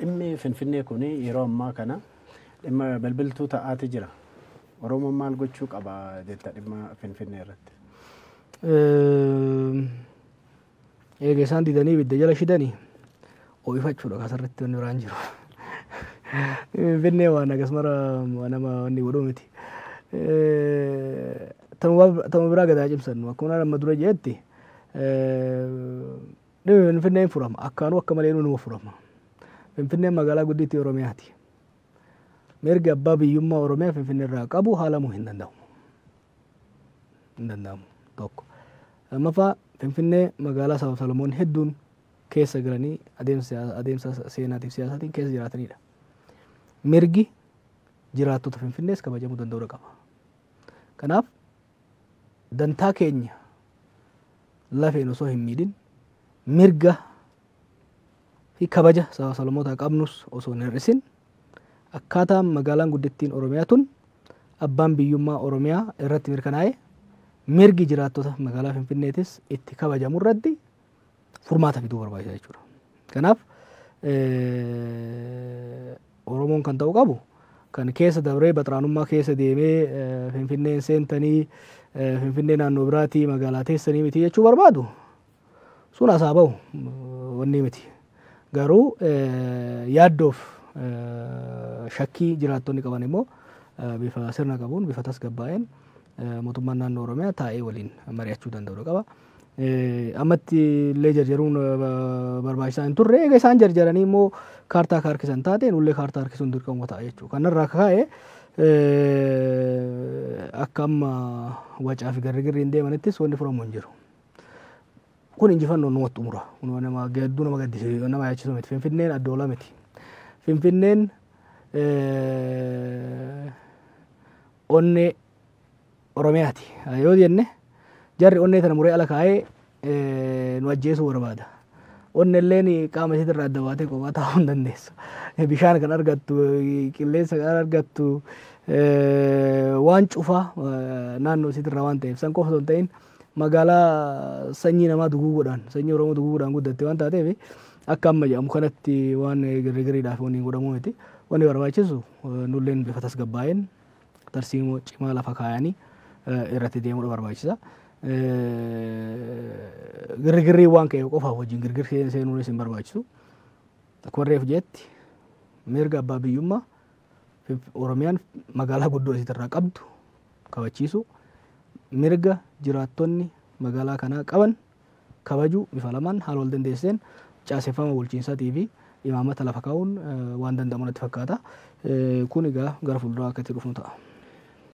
Dhimmi Finfinnee kun yeroo ammaa kana dhimma bilbiltuu ta'aati jira. Oromoon maal gochuu qaba jetta dhimma Finfinnee irratti? Eega isaan didanii ibidda jala shidanii ho'ifachuudha kasarratti wanni biraan jiru. Finfinnee waan akkasumara nama wanni godhuu miti. Tama biraa gadaa cimsannu akkuma nama dura jeetti dhimmi Finfinneen furama akkaanuu akka malee numa furama. Finfinneen magaalaa guddittii Oromiyaati. Mirgi abbaa biyyummaa Oromiyaa Finfinnee irraa qabu haalamuu hin danda'amu. Hin danda'amu tokko. Lammaffaa Finfinnee magaalaa saba Solomoon hedduun keessa galanii adeemsa seenaatiif siyaasaatiin keessa jiraatanidha. Mirgi jiraattota Finfinnees kabajamuu danda'uu qaba. Kanaaf dantaa keenya lafeen osoo hin miidhin mirga fi kabaja saba Solomootaa qabnus osoo hin hir'isin akkaataa magaalaan guddittiin Oromiyaa tun abbaan biyyummaa Oromiyaa irratti mirkanaa'e mirgi jiraattota magaalaa Finfinneetis itti kabajamu irratti furmaata fiduu barbaachisa jechuudha. Kanaaf Oromoon kan ta'u qabu kan keessa dabree baxraanummaa keessa deemee Finfinneen seentanii Finfinnee naannoo biraatii magaalaa teessanii miti jechuu barbaadu sun asaa bahu wanni miti. Garuu yaaddoof shakkii jiraattonni qaban immoo bifa sirna qabuun bifa tasgabbaa'een mootummaan naannoo Oromiyaa taa'ee waliin mari'achuu danda'u qaba. Ammatti illee jarjaruun barbaachisaa hin turre eega isaan jarjaranii immoo kaartaa harkisan taate nullee kaartaa harkisuun dirqama ta'a jechuudha. Kanarraa ka'ee akka amma wacaa fi garri hin deemanittis wanni furamu hin jiru. Kun injifannoon numatti xumura. Kun nama gadduu nama gaddisiisu nama yaachisu miti. Finfinneen addoola miti. Finfinneen onnee Oromiyaati. Yoo jenne jarri onnee tana muree ala kaa'ee nu ajjeesuu barbaada. Onnee illeen qaama isiitirraa adda baatee kophaa taa'uu hin dandeessu. Bishaan kan argattu, qilleensa kan argattu, waan cufaa naannoo isiitirraa waan ta'eef san qofa osoo hin ta'in magaalaa sanyii namaa duguuguudhaan sanyii Oromoo duguuguudhaan guddatte waan taateef akka amma jedhamu kanatti waan girgiriidhaaf wanni godhamu miti. Wanni barbaachisu nulleen bifa tasgabbaa'een tarsiimoo cimaa lafa kaayanii irratti deemuudha barbaachisa. Girgirrii waan ka'eef qofaaf wajjin girgirri seenuunis hin barbaachisu. Akkuma reefu jetti mirga abbaa biyyummaa Oromiyaan magaalaa guddoo isiitirraa qabdu kabachiisu mirga jiraattonni magaalaa kanaa qaban kabajuu bifa lamaan haala wal dandeesseen caaseffama bulchiinsaatii fi imaamata lafa kaa'uun waan danda'amu natti fakkaata. Kun egaa gara fuulduraa akka itti dhufnu ta'a.